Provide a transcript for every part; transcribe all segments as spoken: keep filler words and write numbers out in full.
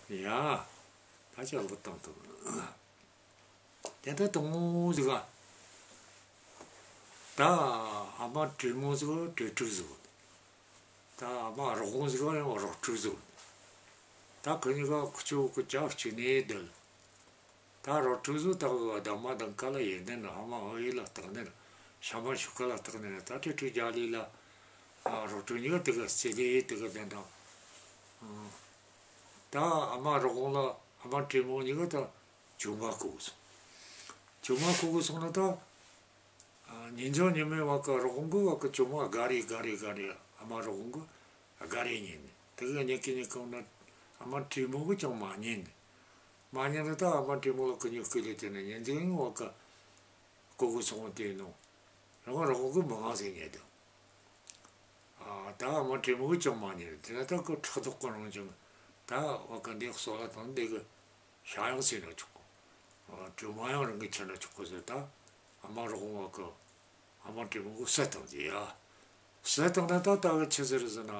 ཡ། ད་ཅི་ལོ་བཏང་ཐུབ། དེ་ད་དང་ཟིག་ག་ད་ཨ་མ་དྲེད་མོང་ཟིག་དྲེད་ཕྲུག་ཟིག་ད་ཨ་མ་རོག་གོང་ཟིག་ཡང་རོག་ཕྲུག་ཟིག་ད་ཁོ་གཉིས་ཀ་ཁུ་ཆོ་གི་ཇ་གཅིག་ནས་བསྡད། ད་རོག་ཕྲུག་ཟིག་ད་གི་གདམས་པ་གདམ་ཁ་ལ་ཡོན་ཏན་ཨ་མ་ཧོ་ཡི་ལ་བརྟེན་ནས། ཤ་མ་ཤུ་ཀ་ལ་བརྟེན་ནས། ད་དྲེད་ཕྲུག་རྒྱ་ལི་ལ། ཨ། རོག་ཕྲུག་གཉིས་ཀ་དེ་གི་རྩེ་ལེ་དེ་གི་དེ་འདྲ། ད་ཨ་མ་རོག་གོང་ལ་ཨ་མ་དྲེད་མོང་གཉིས་ཀ་ད་གྲོ་མ་བསྐོལ་གི་སོང་། གྲོ་མ་བསྐོལ་གི་སོང་ན་ད། ཨ། ཉིན་ཅང་ཉི་མའི་བར་གི་རོག་གོང་གི་བར་གི་གྲོ་མ་ག་རེ་ག་རེ་ག་རེ་ཨ་མ་རོག་གོང་གི་ག་རེ་ཉན་ནས། དེ་གི་ཉན་གི་ཉན་གི་ན་ཨ་མ་དྲེད་མོང་གི་ཅང་མ་ཉན་ནས། མ་ཉན་ན་ད་ཨ་མ་དྲེད་མོང་ལ་ཁོ་གཉིས་སྐུ་ལས་དེ་ནས་ཉིན་ཅང་བར་གི་བསྐོལ་གི་སོང་དེ་ནོ། རང་རོག་གོང་གི་མི་ང་ཟེར་ཉན་དང་། ཨ། ད་ཨ་མ་དྲེད་མོང་གི་ཅང་མ་ཉན། དེ་ན་ད་ཁོ་ཕྲག་དོག་གི་རང་བྱུང་། ད་བ་གི་འདི་གསོལ་བ་དང་འདི་གི་ཤ་ཡང་ཟོས་ན་ཆོག་གོ། ཨ། གྲོ་མ་ཡང་རང་གིས་ཁྱེར་ན་ཆོག་གོ་ཟེར། ད་ཨ་མ་རོག་གོང་བ་གི་ཨ་མ་དྲེད་མོང་གི་བསད་བཏང་ཟེར་ཡ། བསད་བཏང་ན་ད་ད་གི་ཆི་ཟེར་ཟེར་ན།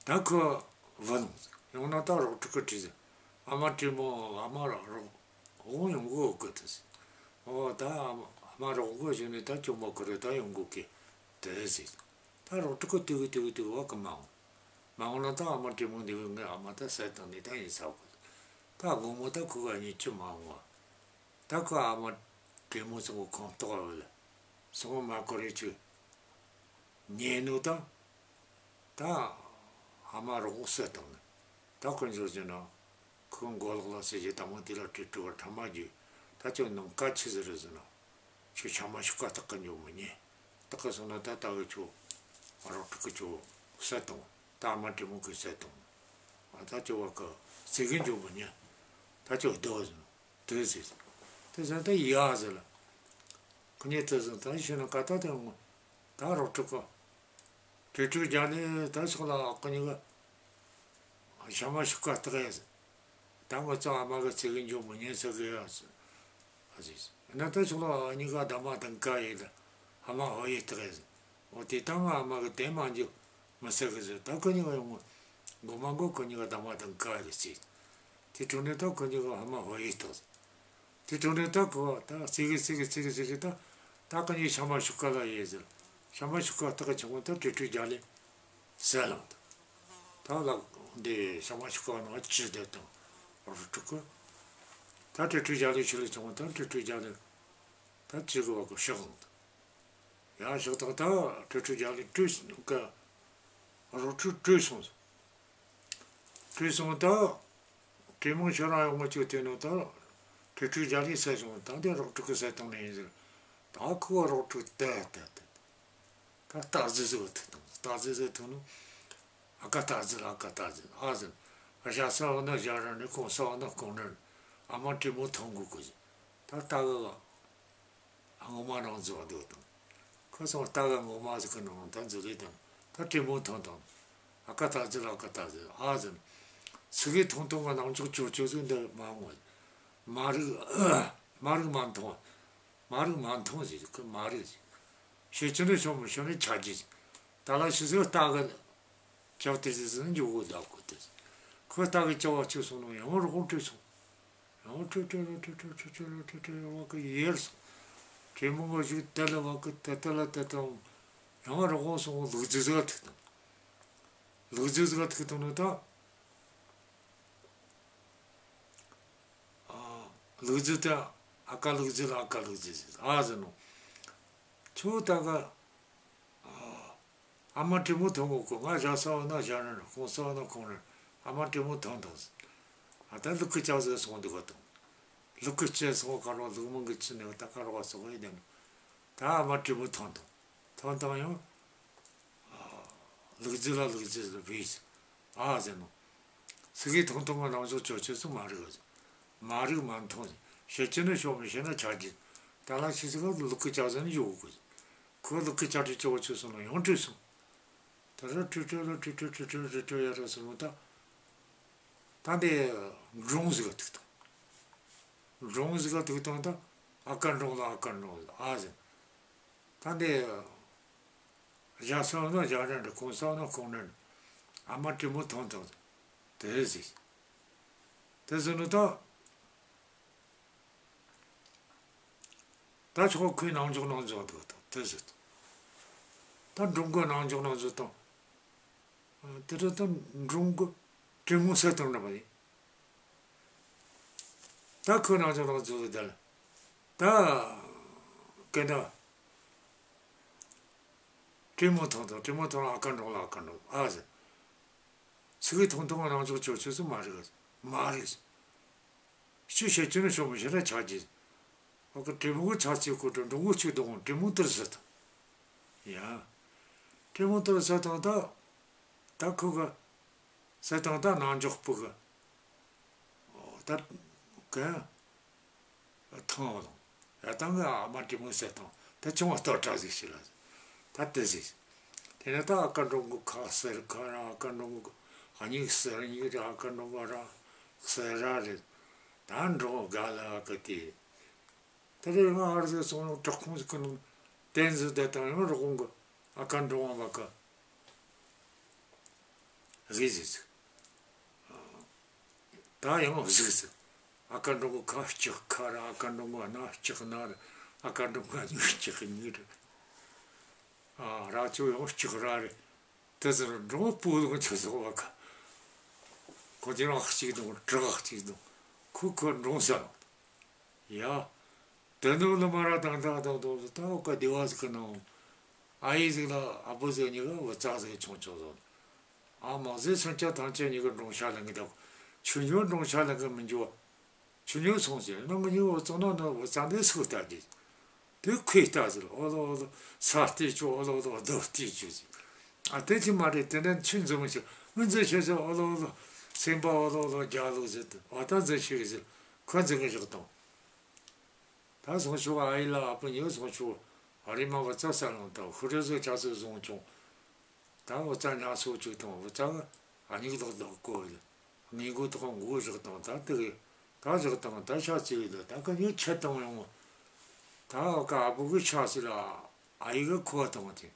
ད་ཁོ་བུད་ཡོང་ཟིག་ཡོང་ན་ད་རོག་ཕྲུག་གིས་དྲིས་ཟིག་ཨ་མ་དྲེད་མོང་ཨ་མ་རོག་གོང་ཡོང་གོ་གི་དེ་ཟེར། ཨོ། ད་ཨ་མ་རོག་གོང་གཞུག་ནས་ད་གྲོ་མ་ཁུར་རེ་ད་ཡོང་གོ་གི་དེ་ཟེར། ད་རོག་ཕྲུག་གིས་དེ་གི་དེ་གི་དེ་གི་བ་གི་མ་འོང་། མ་འོང་ན་ད་ཨ་མ་དྲེད་མོང་འདི་གིས་ངའི་ཨ་མ་ད་བསད་བཏང་ནས་ད་ཡིན་ས་གོ། ད་དགོང་མོ་ད་ཁོ་གཉིས་ཅི་མ་འོང་བ། ད་ཁོ་ཨ་མ་དྲེད་མོང་ཚོ་གི་ཁང་ཐོག་བུད་ལ་སོང་མ་ཁུར་རེ་ཆུ། ཉལ་ནོ་ད། ད་ཨ་མ་རོག་གོང་བསད་བཏང་ནི། ད་དཀོན་མཆོག་གིས་ན་ཁོའི་མགོ་ལོག་ལ་ཟེར་གྱི་ད་མོ་དེ་ལ་དྲེད་ཕྲུག་ག་ཕྲ་མ་རྒྱུ། ད་ཁྱོད་ནང་ཀ་ཆི་ཟིག་རེད་ཟེར་ན། ཁྱོད་ཤ་མ་ཤུ་ཀ་བཏགས་གི་འགྱོ་མི་ཉན། བཏགས་གི་སོང་ན་ད་ད་གི་ཁྱོད་རོག་ཕྲུག་གིས་ཁྱོད་བསད་བཏང་། ད་ཨ་མ་དྲེད་མོང་གིས་བསད་བཏང་། ཨ། ད་ཁྱོད་བ་གི་རྩེ་གི་འགྱོ་མི་ཉན། ད་ཁྱོད་སྡོད་ཟེར་ནོ། དེ་ཟེར། དེ་ཟེར་ད་ཡ་ཟེར་ལ། ཁོ་གཉིས་དེ་ཟེར་ད་ཤི་ན་ཀ་ད་དེ་འོང་། ད་རོག་ཕྲུག་གིས། དྲེད་ཕྲུག་རྒྱ་ལི་ད་ཕྱོགས་ལ་ཁོ་གཉིས་ཀ་ཤ་མ་ཤུ་ཀ་བཏགས་ཡ་ཟེར། ད་ངོ་ཚ་ཨ་མ་གི་རྩེ་གི་འགྱོ་མི་ཉན་ཟེར་གི་ཡ་ཟེར། ཨ་ཟེར། ན་ད་ཕྱོགས་ལ་གཉིས་ཀ་གདམས་པ་གདམས་ཁ་ཡེད་ལ་ཨ་མ་ཧོ་ཡེ་བཏགས་ཡ་ཟེར། འོ་དེ་ད་ང་ཨ་མ་གི་དེ་མ་འགྱོ་མི་ཟེར་གི་ཟེར། ད་ཁོ་གཉིས་ཀ་ཡོང་ངོ་མ་གོ། ཁོ་གཉིས་ཀ་གདམས་པ་གདམས་ཁ་ཡེད་ཟེར། དེ་དྲུང་ནས་ད་ཁོ་གཉིས་ཀ་ཨ་མ་ཧོ་ཡེ་བཏགས་ཟེར། དེ་དྲུང་ནས་ད་ཁོ་ད་རྩེ་གི་རྩེ་གི་རྩེ་གི་རྩེ་གི་ད། ད་ཁོ་གཉིས་ཤ་མ་ཤུ་ཀ་ལ་ཡེ་ཟེར། ཤ་མ་ཤུ་ཀ་བཏགས་གི་ཆུང་ངུ་ད་དྲེད་ཕྲུག་རྒྱ་ལི་བསད་ལངས་ད། ད་ལ་འདི་ཤ་མ་ཤུ་ཀ་ནང་ཅི་བསྡད་དང་རོག་ཕྲུག་གིས། ད་དྲེད་ཕྲུག་རྒྱ་ལི་ཤི་ལ་ཆུང་ངུ་ད་དྲེད་ཕྲུག་རྒྱ་ལི་ད་ཅི་གི་བ་གི་ཤི་གང་ད། ཡ་ཤི་ད་ད་དྲེད་ཕྲུག་རྒྱ་ལི་བྲོས་གི་རོག་ཕྲུག་བྲོས་སོང་། བྲོས་སོང་ད། དྲེད་མོང་ཁྱེད་རང་ཡོང་ངོ་ཅིག་དེ་ནོ་ད། དྲེད་ཕྲུག་རྒྱ་ལི་བསད་སོང་། ད་འདི་རོག་ཕྲུག་གིས་བསད་བཏང་ནི་ཡིན་ཟེར། ད་ཁོ་རོག་ཕྲུག་དེ་དེ་དེ། ད་རྟ་རྫི་ཟིག་ཐུག་དང་། རྟ་རྫི་ཟིག་ཐུག་ནོ། ཨ་ཀ་རྟ་རྫི་ལ་ཨ་ཀ་རྟ་རྫི་ཨ་ཟེར། ཞ་ས་བ་ན་ཞ་ར་ནི། ཀོང་ས་བ་ན་ཀོང་ར་ནི། ཨ་མ་དྲེད་མོང་ཐོན་གོ་གི་ཟེར། ད་རྟ་གི་ཨ། ངོ་མ་རང་འཛུལ་བ་འདུག་དང་། ཁོ་སོང་རྟ་གི་ངོ་མ་ཟིག་གི་ནང་ད་འཛུལ་ལེ་དང་། ད་དྲེད་མོང་ཐོན་དང་། ཨ་ཀ་རྟ་རྫི་ལ་ཨ་ཀ་རྟ་རྫི་ཨ་ཟེར། ཚིག་གི་ཐུང་ཐུང་གི་ནང་འཇོག་ཅོ་ཅོ་ཟིག་འདི་མ་འོང་། མ་རིག་མ་རིག་མ་མཐོང་། མ་རིག་མ་མཐོང་ཟེར། ཁོ་མ་རིག་ཟེར། ཤེད་ཅི་ནས་ཤོང་མི་ཤོང་ནས་ཆ་རྒྱུས་ཟེར། ད་ལ་ཤི་ཟིག་རྟ་གི་ཅོག་དེ་ཟིག་ཟིག་འཇོག་གོ་ད་གོ་དེ་ཟིག་ཁོ་རྟ་གི་ཅོག་བ་ཅིག་སོང་ནོ་ཡང་རོག་བྲོས་སོང་། ཡང་ཁྲོ་ཁྲོ་ལོ་ཁྲོ་ཁྲོ་ཁྲོ་ཁྲོ་ལོ་ཁྲོ་ཁྲོ་ལོ་བ་གི་ཡེར་སོང་། དྲེད་མོང་གི་གཞུག་དེ་ལ་བ་གི་དེ་དེ་ལ་དེ་དང་། ཡང་རོག་གོང་སོང་ལུག་རྫི་ཟིག་ཐུག་དང་། ལུག་རྫི་ཟིག་ཐུག་དང་ནོ་ད། ཨ། ལུག་རྫི་དེ་ཨ་ཀ་ལུག་རྫི་ལ་ཨ་ཀ་ལུག་རྫི་ཟེར་ཨ་ཟེར་ནོ། ཁྱོད་ད་ག་ཨ། ཨ་མ་དྲེད་མོང་ཐོན་གོ་གི། ང་ཞ་ས་བ་ན་ཞ་ར་ནི། ཀོང་ས་བ་ན་ཀོང་ར་ནི། ཨ་མ་དྲེད་མོང་ཐོན་དང་ཟེར། ཨ། ད་ལུག་གི་ལྕགས་ཟིག་སོང་འདུག་ག་དང་། ལུག་གི་ལྕགས་སོང་ག་རོག་ལུག་མང་གི་ལྕགས་ནས་ད་ག་རོག་སོང་ཡིན་དང་། ད་ཨ་མ་དྲེད་མོང་ཐོན་དང་། ཐོན་དང་ཡང་། ཨ། ལུག་རྫི་ལ་ལུག་རྫི་ཟེར་བས་ཟེར། ཨ་ཟེར་ནོ། ཚིག་གི་ཐུང་ཐུང་གི་ནང་འཇོག་ཅོ་ཅོ་ཟིག་མ་རིག་ཟེར། མ་རིག་མ་མཐོང་ཟེར། ཤེད་ཅི་ནས་ཤོང་མི་ཤེས་ན་ཆ་རྒྱུས་ཟེར། ད་ལ་ཤི་ཟིག་ལུག་གི་ལྕགས་ཟིག་ནས་ཡོང་གོ་ཟེར། ཁོ་ལུག་གི་ལྕགས་དེ་ཅོ་ཅོ་སོང་ནོ་ཡང་བྲོས་སོང་། ད་ར་ཁྲོ་ཁྲོ་ལོ་ཁྲོ་ཁྲོ་ཁྲོ་ཁྲོ་ཁྲོ་ཁྲོ་ཡ་ར་སོང་ནོ་ད། ད་འདི་འབྲོང་ཟིག་ཐུག་དང་། འབྲོང་ཟིག་ཐུག་དང་ད། ཨ་ཀ་འབྲོང་ལ་ཨ་ཀ་འབྲོང་ལ་ཨ་ཟེར། ད་འདི། ཞ་ས་བ་ན་ཞ་ར་ནི། ཀོང་ས་བ་ན་ཀོང་ར་ནི། ཨ་མ་དྲེད་མོང་ཐོན་ཐོན་དེ་ཟིག་དེ་ཟིག་ནི་ད། ད་ཆོག་ཁོའི་ནང་འཇོག་ནང་འཇོག་འདུག་དང་དེ་ཟིག་ད་འབྲོང་གི་ནང་འཇོག་ནང་འཇོག་དང་། དེ་རེད་ད། འབྲོང་གི་དྲེད་མོང་ཟེར་དང་འདྲ་བ་ཡིན། ད་ཁོའི་ནང་འཇོག་ནང་འཇོག་དེ་ལ། ད་གན་ད། དྲེད་མོང་ཐོན་དང་དྲེད་མོང་ཐོན་ཨ་ཀ་འབྲོང་ལ་ཨ་ཀ་འབྲོང་ཨ་ཟེར། ཚིག་གི་ཐུང་ཐུང་ནང་འཇོག་ཆོག་ཆོག་སུ་མ་རེད། མ་རེད། སྤྱི་བཤད་ཀྱི་ནི་ཤོག་མི་ཤེས་ན་ཆ་རྒྱུས། ཨ་ཀ་དྲེད་མོང་གི་ཆ་རྩིས་ཁོ་དྲེད་འབྲོང་གི་ཆུ་དང་དྲེད་མོང་དུར་ཟེར་དང་། ཡ། དྲེད་མོང་དུར་ཟེར་དང་ད། ད་ཁོ་གི་ཟེར་དང་ད་ནང་འཇོག་སྤུ་གི། ད་གན། ཐང་བ་དང་། ཡ་ད་ངའི་ཨ་མ་དྲེད་མོང་ཟེར་དང་ད་ཆུང་བ་སྟོད་གྲགས་ཟིག་ཤི་ལ། ད་དེ་ཟིག་དེ་ནས་ད་ཨ་ཀ་འབྲོང་གི་ཁ་གསེར་ཁ་ར་ཨ་ཀ་འབྲོང་གི་སྙིང་གསེར་སྙིང་ར་ཨ་ཀ་འབྲོང་གི་ར་གསེར་ར་རེད། ད་འབྲོང་ག་ལ་ཨ་ཀ་དེ། དེ་རེད། ང་ཨར་ཟིག་སོང་ནོ་བྲག་ཁུང་ཟིག་གི་ནང་དེ་ཟིག་བསྡད་དང་ཡང་རི་བོང་གི་ཨ་ཀ་འབྲོང་བ་གི་གཟིགས་ཟིག་ད་ཡང་གཟིགས་ཟིག་ཨ་ཀ་འབྲོང་གི་ཁ་ལྕགས་ཁ་ར་ཨ་ཀ་འབྲོང་གི་སྣ་ལྕགས་སྣ་ར་ཨ་ཀ་འབྲོང་གི་སྙིང་ལྕགས་སྙིང་ར། ཨ་ར་ཅོ་ཡང་ལྕགས་ར་རེད། དེ་ཟིག་འབྲོང་སྤུ་ལོང་ཆུ་སོགས་བ་གི། ཁོ་དེ་རང་གཅིག་དང་བྲག་གཅིག་དང་ཁོ་ཁོ་འབྲོང་ཟེར་ནོ། ཡ། དེ་ནོ་ལ་མ་ར་དང་དང་དང་དང་ད་འོ་ཀ་སྡེ་བ་ཟིག་གི་ནང་ཨ་ཡེ་ཟིག་ལ་ཨ་བུ་ཟིག་གཉིས་ཀ་བུ་ཚ་ཟིག་ཆུང་ཆུང་ཟིག་ཨ་མ་ཟིག་སུན་ཆ་ཐང་ཆ་གཉིས་ཀ་འབྲོང་ཤ་ལེན་གི་འདུག་ཆུ་ཉོ་འབྲོང་ཤ་ལེན་གི་མི་འཇུག་ཆུ་ཉོ་སོང་ཟེར་ནང་གི་ཉོ་བུ་ཚོ་ནང་ན་བུ་ཚ་འདི་སུ་ལྟ་དེ། དེ་ཁོས་ལྟ་ཟེར། ཨོ་ལོ་ཨོ་ལོ། ས་ལྟས་ཆོ། ཨོ་ལོ་ཨོ་ལོ། རྡོ་ལྟས་ཆོ་ཟེར། ཨ་དེ་ཅི་མ་རེད། དེ་ནས་ཆུ་འཛིན་མི་ཤེས། མི་འཛིན་ཤེས་ཟེར། ཨོ་ལོ་ཨོ་ལོ། སེམས་པ་ཨོ་ལོ་ཨོ་ལོ་རྒྱ་ལོ་ཟེར་ཏེ་ཨ་ད་འཛིན་ཤེས་ཟེར། ཁོ་འཛིན་གི་བཞག་དང་། ད་སོང་ཆོག་ཨ་ཡེ་ལ་ཨ་ཕ་ཉོ་སོང་ཆོག་ཨ་རི་མ་བུ་ཚ་ས་ལོང་དང་ཤུ་རེ་ཟོ་ཆ་ཚོད་བཟུང་བྱུང་། ད་བུ་ཚ་ཉ་སོ་བཅུག་དང་བུ་ཚ་གི་ཨ་མྱིག་ལོག་ལོག་གོ་ཡོད། ངེས་མགོ་ཐོག་མགོ་བཞག་དང་ད་དེ་གི་ད་བཞག་དང་ད་ཤ་ཚིག་ཡོད། ད་གི་ཉོ་ཆད་དང་ཡོང་། ད་གི་ཨ་བུ་གི་ཤ་ཚིག་ལ་ཨ་ཡེ་གི་ཁོ་དང་དེ།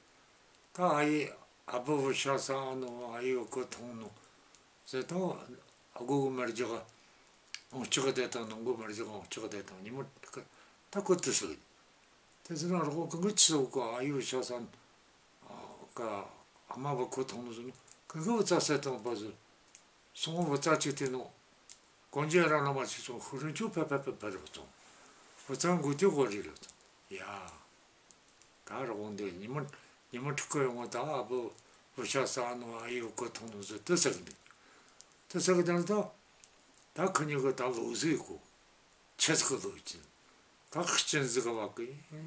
ད་ཨ་ཡེ་ཨ་བུ་བུ་ཤ་ཟ་ནོ་ཨ་ཡེ་གི་ཁོ་འཐུང་ནོ་ཟེར་དང་། ཨ་སྒོ་གི་མར་ཇག་ཨང་ལྕགས་བསྡད་དང་ནང་སྒོ་མར་ཇག་ཨང་ལྕགས་བསྡད་དང་ཉི་མ་ད་ཁོ་དེ་ཟིག་དེ་ཟིག་ན་རོགས་གང་གི་ཆི་ཟིག་གོ་ཨ་ཡེ་བུ་ཤ་ཟ་ནོ། ཨ་ཀ་ཨ་མ་བུ་ཁོ་འཐུང་ནོ་ཟེར་ནོ། གང་གི་བུ་ཚ་ཟེར་དང་བ་ཟེར། སོང་བུ་ཚ་ཅིག་དེ་ནོ། གོན་རྒྱུ་ར་ན་མ་ཅིག་སོང་ཤུ་རིན་ཆུ་ཕ་ཕ་ཕ་ཕ་རུ་བཙོང་། བུ་ཚ་མགོ་དེ་གོ་རི་རུ་བཙོང་། ཡ། ད་རོགས་འདི་ཉི་མ་ཉི་མ་ཕྲུ་གུ་ཡོང་བ་ད་ཨ་བུ་བུ་ཤ་ཟ་ནོ་ཨ་ཡེ་བུ་ཁོ་འཐུང་ནོ་ཟེར་དེ་ཟེར་གི་འདུག་དེ་ཟེར་གི་འདུག་ད་ད་ཁོ་གཉིས་གི་ད་ལོ་ཟིག་གོ་ཆི་ཟིག་གི་ལོ་ཅི། ད་གཅིན་ཟིག་ག་བ་གི་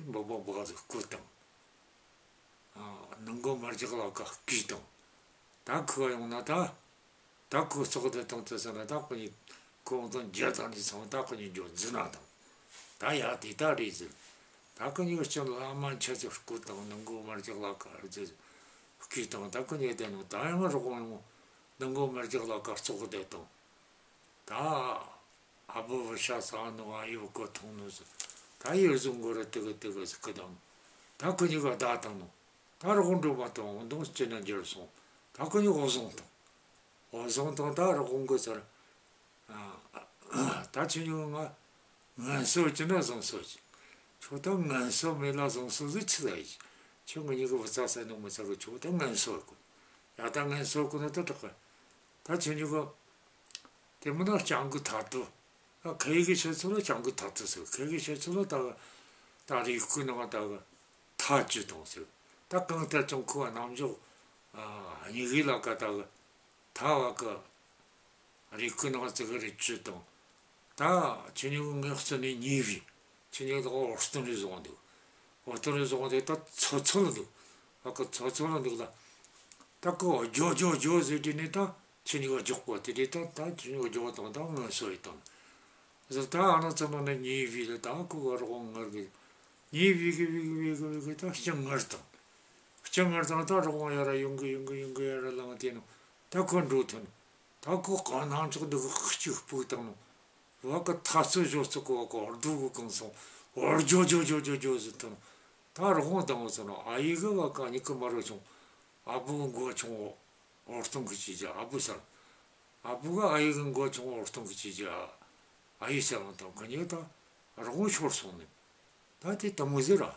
འབག་འབག་འབག་ཟིག་བསྐུར་དང་། ཨ་ནང་སྒོ་མར་ཇག་ལ་ཀ་བསྐུས་དང་། ད་ཁོ་ཡོང་ན་ད། ད་ཁོ་ཙོག་དེ་དང་དེ་ཟེར་ན་ད་ཁོ་གཉིས་ཁོ་དང་རྒྱ་དང་ནི་ཚང་ད་ཁོ་གཉིས་འགྱོ་འཛི་ན་དང་། ད་ཡ་དེ་ད་རེད་ཟེར། ད་ཁོ་གཉིས་སྤྱི་ལ་མ་ཆ་ཚོད་བསྐུར་དང་ནང་སྒོ་མར་ཇག་ལ་ཀ་རེད་ཟེར། བསྐུས་དང་ད་ཁོ་གཉིས་དེ་ནོ་ད་ཡང་རོགས་ཡོང་། ནང་སྒོ་མར་ཇག་ལ་ཀ་ཙོག་དེ་དང་། ད། ཨ་བུ་བུ་ཤ་ཟ་ནོ་ཨ་ཡེ་བུ་ཁོ་འཐུང་ནོ་ཟེར། ད་ཡེ་བཟུང་གོ་ར་དེ་གི་དེ་གི་ཟེར་གི་དང་། ད་ཁོ་གཉིས་ཀ་བདའ་བཏང་ནོ། ད་རོགས་འགྲོ་མ་བཏང་འོང་དང་སྐྱིད་ན་འགྱུར་སོང་། ད་ཁོ་གཉིས་འོ་བཟུང་བཏང་། འོ་བཟུང་བཏང་ད་རོགས་གོང་གི་ཟེར། ཨ་ད་ཁྱོད་གཉིས་ང་ངན་གསོ་བྱས་ན་བཟང་གསོ་བྱས། ཁྱོད་ད་ངན་གསོ་མེད་ལ་བཟང་གསོ་ཟིག་ཆི་ལ་ཡིན། ཁྱོད་ང་གཉིས་ཀ་བུ་ཚ་ཟ་ནོ་མི་ཚ་གི་ཁྱོད་ད་ངན་གསོ་གོ། ཡ་ད་ངན་གསོ་གོ་ནོ་ད་དྲག་གི། ད་ཁྱོད་གཉིས་ཀ་དེ་མིན་ན་སྤྱང་ཀི་ཐ་དུ། ད་ཁ་ཡི་གི་བཤད་ཚུལ་ལ་སྤྱང་ཀི་ཐ་དུ་ཟེར། ཁ་ཡི་གི་བཤད་ཚུལ་ལ་ད་ད་རེ་སྐུ་ནང་ད་གི་ཐ་ཅི་དང་ཟེར། ད་གང་ལྟར་ཀྱང་ཁོ་རྣམ་འཇོག་ཨ་སྙིང་གི་ལ་ཀ་ད་གི་ཐ་བ་གི་རེ་སྐུ་ནང་ཙི་གི་རེ་ཅི་དང་། ད་ཁྱེད་གཉིས་ཀྱི་ངའི་བརྩོན་ནས་ཉེས་པའི། ཁྱེད་གཉིས་ཀྱི་འོ་སྟོན་རེ་བཟུང་འདུག་འོ་སྟོན་རེ་བཟུང་འདུག་ད་ཚོ་ཚོ་ལ་འདུག་ཨ་ཀ་ཚོ་ཚོ་ལ་འདུག་ལ། ད་ཀོ་ཇོ་ཇོ་ཇོ་ཟེར་དུས་ནས་ད་ཁྱེད་གཉིས་ཀ་འཇོག་གོ་དེ་དེ་ད་ད་ཁྱེད་གཉིས་ཀ་འཇོག་དང་ད་ངན་གསོ་ཡི་དང་། ཟེར་ད་ཨ་ན་ཚོ་ནང་ནས་ཉེས་པའི་ལ་ད་ཀོ་ག་རོགས་ངར་གི་ཉེས་པའི་གི་བི་གི་བི་གི་བི་གི་ད་སྤྱང་ངར་དང་། སྤྱང་ངར་དང་ད་རོགས་ཡ་ར་ཡོང་གི་ཡོང་གི་ཡོང་གི་ཡ་ར་ལངས་དེ་ནོ། ད་ཁོ་འགྲོ་ཐོན། ད་ཁོ་གང་སྣང་ཆོག་འདི་གི་གཅིག་སྤུག་བཏང་ནོ། བ་ཀ་ཐ་ཚོ་ཞོ་ཚོ་གོ་བ་ཀ་འོར་རྡོ་གི་གང་སོང་། འོར་ཇོ་ཇོ་ཇོ་ཇོ་ཇོ་ཟེར་ཐོན། ད་རོགས་དང་བ་ཚོ་ནོ་ཨ་ཡེ་གི་བ་ཀ་ཉིད་ཀི་མ་རོ་ཆུང་། ཨ་བུ་མགོ་ཆུང་བོ། འོ་སྟོང་གི་ཅི་ཅི་ཨ་བུ་ཟེར། ཨ་བུ་གི་ཨ་ཡེ་གི་མགོ་ཆུང་འོ་སྟོང་གི་ཅི་ཅི་ཨ་ཡེ་ཟེར་ལང་དང་གི་ཉེ་ད་རོགས་ཤོར་སོང་ནི། ད་དེ་དེ་མོ་ཟེར་ར།